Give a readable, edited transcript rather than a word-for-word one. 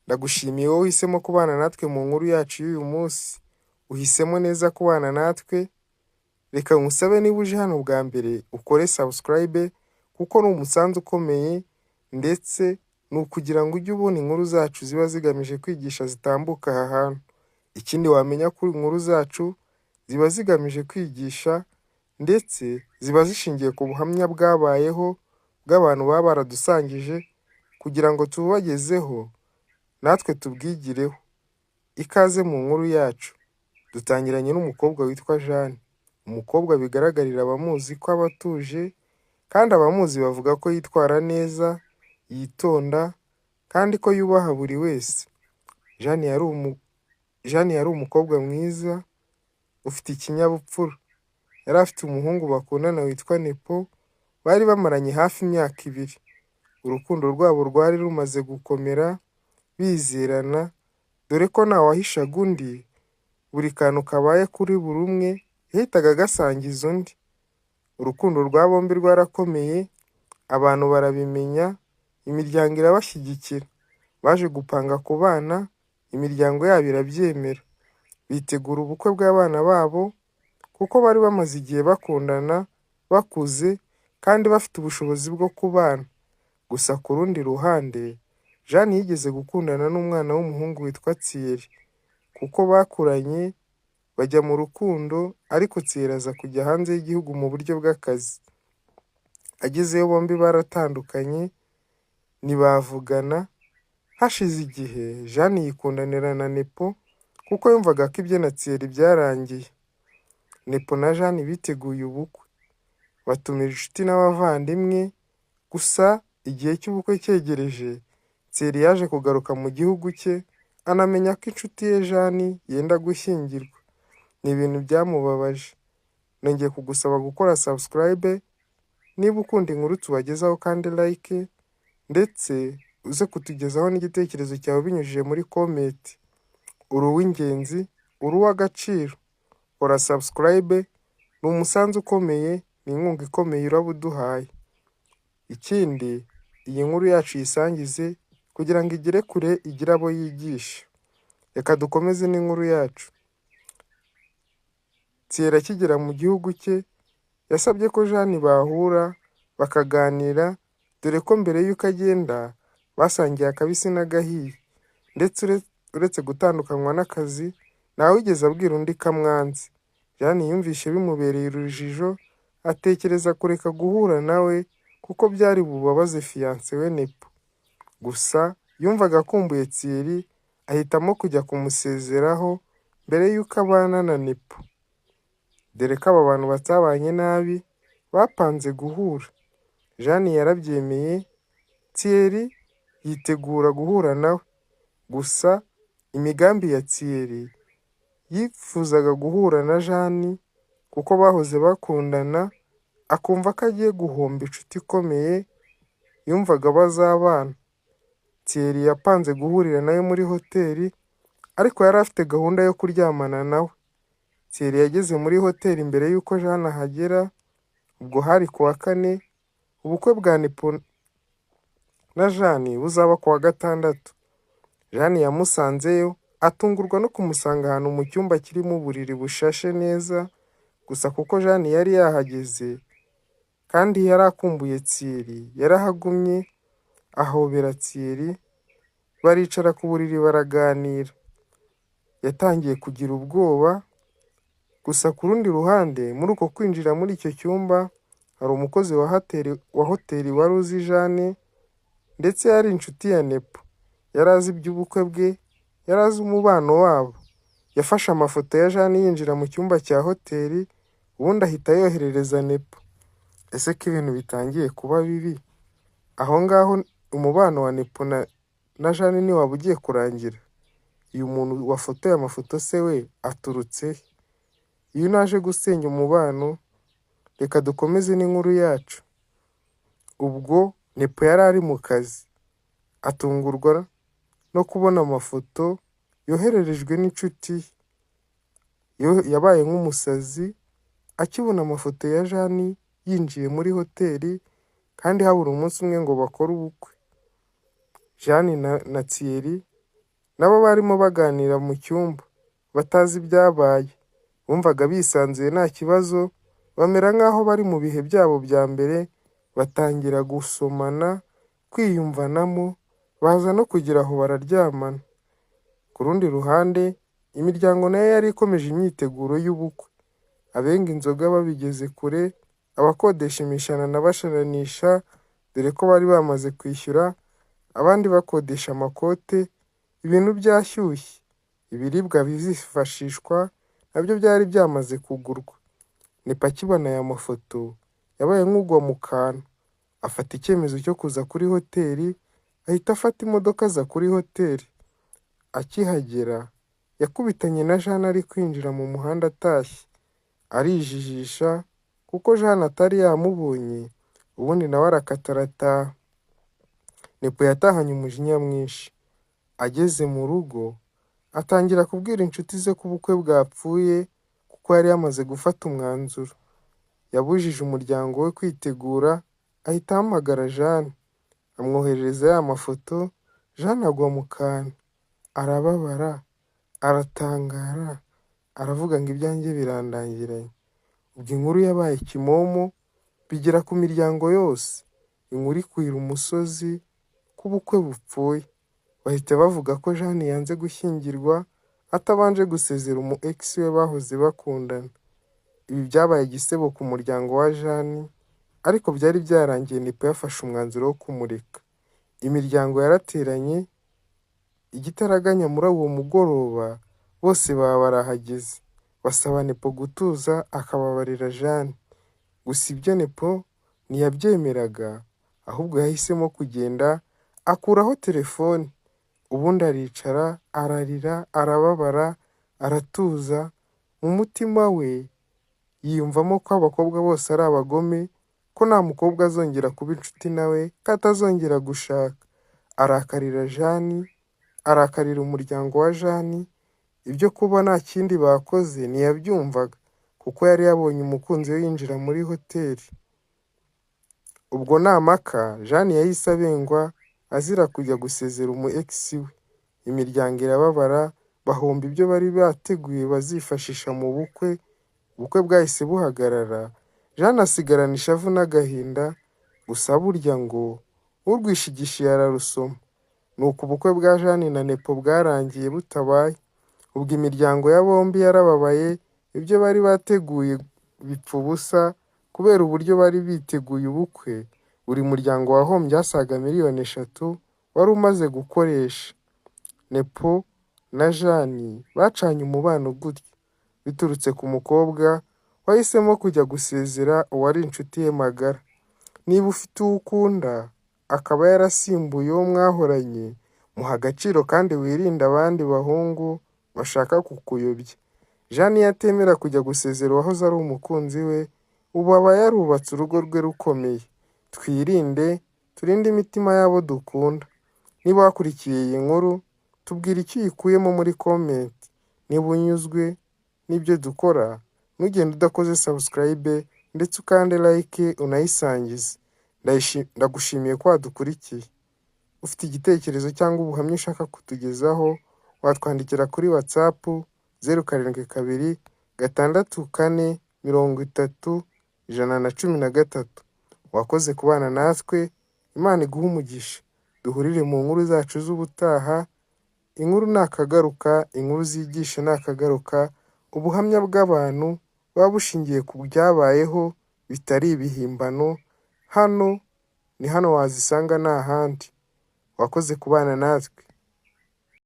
Ndagushimiye wowe uhisemo kubana natwe mu nkuru yacu y'uyu munsi. Uhisemo neza kubana natwe, reka nkusabe niba uje hano bwa mbere ukore subscribe kuko ni umusanzu ukomeye ndetse ni ukugira ngo ujye ubona inkuru zacu ziba zigamije kwigisha zitambuka aha hantu. Ikindi wamenya ko inkuru zacu ziba zigamije kwigisha ndetse ziba zishingiye ku buhamya bwabayeho bw'abantu baba baradusangije kugira ngo tububagezeho natwe tubwigireho. Ikaze mu nkuru yacu. Dutangiranye n'umukobwa witwa Jeanne. Umukobwa bigaragarira abamuzi ko aba atuje kandi abamuzi bavuga ko yitwara neza, yitonda kandi ko yubaha buri wese. Jeanne yari umukobwa mwiza ufite ikinyabupfura. Yari afite umuhungu bakundana witwa Nepo, bari bamaranye hafi imyaka 2. Urukundo rwabo rwari rumaze gukomera, bizerana, dore ko ntawahishaga undi, buri kantu kabaye kuri buri umwe yahitaga agasangiza undi. Urukundo rwa bombi rwarakomeye, abantu barabimenya, imiryango irabashyigikira. Baje gupanga kubana, imiryango yabo irabyemera. Bitegura ubukwe bw'abana babo kuko bari bamaze igihe bakundana, bakuze kandi bafite ubushobozi bwo kubana. Gusa ku rundi ruhande, Jeanne yigeze gukundana n'umwana w'umuhungu witwa Thierry kuko bakuranye bajya mu rukundo ariko Thierry aza kujya hanze y'igihugu mu buryo bw'akazi. Agezeyo bombi baratandukanye, ntibavugana, hashize igihe Jeanne yikundanira na Nepo kuko yumvaga ko ibye na Thierry byarangiye. Nepo na Jeanne biteguye ubukwe, batumira inshuti n'abavandimwe, gusa igihe cy'ubukwe cyegereje, Thierry yaje kugaruka mu gihugu cye, anamenya ko inshuti ye Jeanne yenda gushyingirwa. Ni ibintu byamubabaje. Nongeye kugusaba gukora subscribe niba ukunda inkuru tubagezaho kandi like, ndetse uze kutugezaho n'igitekerezo cyawe binyujije muri comment. Uri uw'ingenzi, uri uw'agaciro. Kora subscribe ni umusanzu ukomeye, ni inkunga ikomeye uraba uduhaye. Ikindi iyi nkuru yacu uyisangize kugira ngo igere kure igire abo yigisha. Reka dukomeze n'inkuru yacu. Thierry akigera mu gihugu cye, yasabye ko Jeanne bahura bakaganira, dore ko mbere y'uko agenda basangiye akabisi n'agahiye, ndetse uretse gutandukanywa n'akazi ntawigeze abwira undi ko amwanze. Jeanne yumvise bimubereye urujijo, atekereza kureka guhura nawe kuko byari bubabaze fiancé we Nepo. Gusa yumvaga akumbuye Thierry, ahitamo kujya kumusezeraho mbere y'uko abana na Nepo. Dore ko aba bantu batabanye nabi, bapanze guhura. Jeanne yarabyemeye, Thierry yitegura guhura nawe. Gusa imigambi ya Thierry yifuzaga guhura na Jeanne kuko bahoze bakundana, akumva ko agiye guhomba inshuti ikomeye yumvaga bazabana. Thierry yapanze guhurira nawe muri hoteli, ariko yari afite gahunda yo kuryamana nawe. Thierry yageze muri hoteli mbere y'uko Jeanne ahagera, ubwo hari ku wa kane, ubukwe bwa Nepo na Jeanne buzaba ku wa gatandatu. Jeanne yamusanzeyo, atungurwa no kumusanga ahantu mu cyumba kirimo uburiri bushashe neza, gusa kuko Jeanne yari yahageze kandi yari akumbuye Thierry, yarahagumye ahobera Thierry, baricara ku buriri baraganira. Yatangiye kugira ubwoba, gusa ku rundi ruhande muri uko kwinjira muri icyo cyumba hari umukozi wa hoteli wari uzi Jeanne ndetse yari inshuti ya Nepo. Yari azi iby'ubukwe bwe, yari azi umubano wabo. Yafashe amafoto ya Jeanne yinjira mu cyumba cya hoteli, ubundi ahita ayoherereza Nepo. Ese ko ibintu bitangiye kuba bibi, aho ngaho umubano wa Nepo na Jeanne ntiwaba ugiye kurangira? Uyu muntu wafotoye amafoto se we aturutse he? Iyo unaje gusenya umubano, reka dukomeze n'inkuru yacu. Ubwo Nepo yari ari mu kazi, atungurwa no kubona amafoto yohererejwe n'inshuti ye. Yabaye nk'umusazi akibona amafoto ya Jeanne yinjiye muri hoteli kandi habura umunsi umwe ngo bakore ubukwe. Jeanne na Thierry Nabo barimo baganira mu cyumba, batazi ibyabaye, bumvaga bisanzuye nta kibazo, bamera nk'aho bari mu bihe byabo bya mbere, batangira gusomana, kwiyumvanamo, baza no kugera aho bararyamana. Ku rundi ruhande, imiryango nayo yari ikomeje imyiteguro y'ubukwe, abenga inzoga babigeze kure, abakodesha imishanana bashananisha, dore ko bari bamaze kwishyura, abandi bakodesha amakote, ibintu byashyushye, ibiribwa bizifashishwa nabyo byari byamaze kugurwa. Nepo akibona aya mafoto yabaye nk'ugwa mu kantu, afata icyemezo cyo kuza kuri hoteli, ahita afata imodoka aza kuri hoteli. Akihagera yakubitanye na Jane ari kwinjira mu muhanda atashye, arijijisha kuko Jane atari yamubonye, ubundi nawe arakata arataha. Nepo yatahanye umujinya mwinshi, ageze mu rugo atangira kubwira inshuti ze ko ubukwe bwapfuye kuko yari yamaze gufata umwanzuro. Yabujije umuryango we kwitegura, ahita ahamagara Jane, amwoherereza ya mafoto, Jane agwa mu kantu, arababara, aratangara, aravuga ngo ibyanjye birandangiranye. Ubwo inkuru yabaye kimomo, bigera ku miryango yose, inkuru ikwira umusozi ko ubukwe bupfuye. Bahita bavuga ko Jane yanze gushyingirwa atabanje gusezera umu ex we bahoze bakundana. Ibi byabaye igisebo ku muryango wa Jane, ariko byari byarangiye Nepo yafashe umwanzuro wo kumureka. Imiryango yarateranye, igitaraganya muri uwo mugoroba bose baba barahageze, basaba Nepo gutuza akababarira Jane. Gusa ibyo Nepo ntiyabyemeraga, ahubwo yahisemo kugenda akuraho telefone, ubundi aricara ararira, arababara, aratuza, mu mutima we yiyumvamo ko abakobwa bose ari abagome, ko nta mukobwa azongera kuba inshuti nawe, ko atazongera gushaka. Arakarira Jane, arakarira umuryango wa Jane, ibyo kuba nta kindi bakoze ntiyabyumvaga kuko yari yabonye umukunzi we yinjira muri hoteli. Ubwo nta Jane yahise abengwa azira kujya gusezera umu ex we. Imiryango irababara, bahomba ibyo bari bateguye bazifashisha mu bukwe, ubukwe bwahise buhagarara, Jane asigarana ishavu n'agahinda, gusa burya ngo urwishigishiye ararusoma. Nuko ubukwe bwa Jane na Nepo bwarangiye butabaye. Ubwo imiryango ya bombi yarababaye, ibyo bari bateguye bipfa ubusa kubera uburyo bari biteguye ubukwe, buri muryango wahombye asaga miliyoni 3 wari umaze gukoresha. Nepo na Jane bacanye umubano gutyo, biturutse ku mukobwa wahisemo kujya gusezera uwari inshuti ye magara. Niba ufite uwo ukunda akaba yarasimbuye uwo mwahoranye, muhe agaciro kandi wirinde abandi bahungu bashaka kukuyobya. Jane iyo atemera kujya gusezera uwahoze ari umukunzi we, ubu aba yarubatse urugo rwe rukomeye. Twirinde, turinde imitima y'abo dukunda. Niba wakurikiye iyi nkuru, tubwire icyo uyikuyemo muri comment. Niba unyuzwe n'ibyo dukora, ntugende udakoze subscribe ndetse ukande like unayisangize. Ndagushimiye ko wadukurikiye. Ufite igitekerezo cyangwa ubuhamya ushaka kutugezaho, watwandikira kuri WhatsApp 0726 430 113. Wakoze kubana natwe, Imana iguhe umugisha. Duhurire mu nkuru zacu z'ubutaha, inkuru ni akagaruka, inkuru zigisha ni akagaruka, ubuhamya bw'abantu buba bushingiye ku byabayeho bitari ibihimbano, hano ni hano wazisanga nta handi. Wakoze kubana natwe.